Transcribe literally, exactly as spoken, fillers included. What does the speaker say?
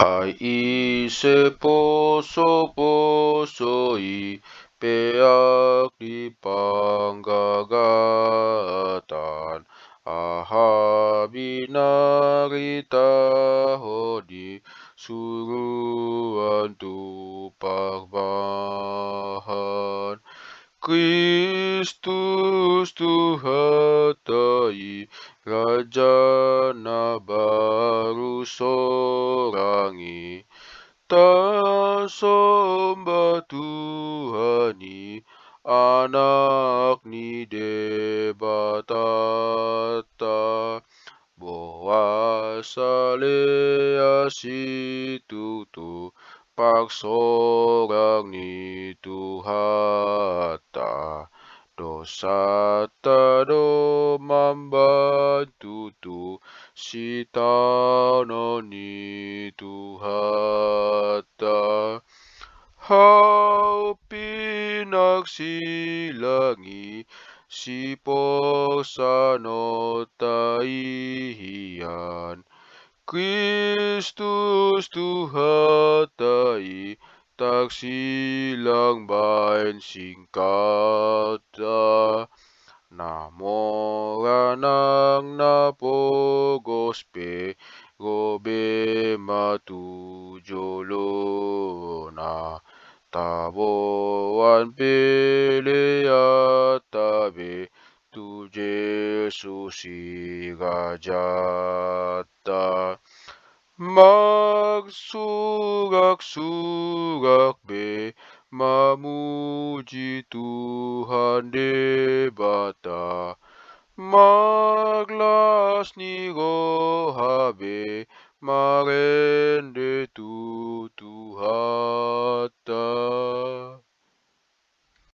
Ai ise posoposo i peak di panggagatan, aha binaritahon di suruan tu parbahan. Kristus Tuhanta i, Raja na baru sorang i, tasomba Tuhan i, Anak ni Debatanta. Boasa leas situtu parsorang ni Tuhanta? Dosanta do mambahen tutu sitaonon ni Tuhanta. Hau pinarsilang i, siporsanonta i hian. Kristus Tuhanta i, tarsilang bahen singkatta. Na mora nang na pogos pe, ro be ma tu jolona. Taboan peleanta be tu Jesus i Rajanta. Marsuraksurak be mamuji Tuhan Debata. Marlas ni roha be marende tu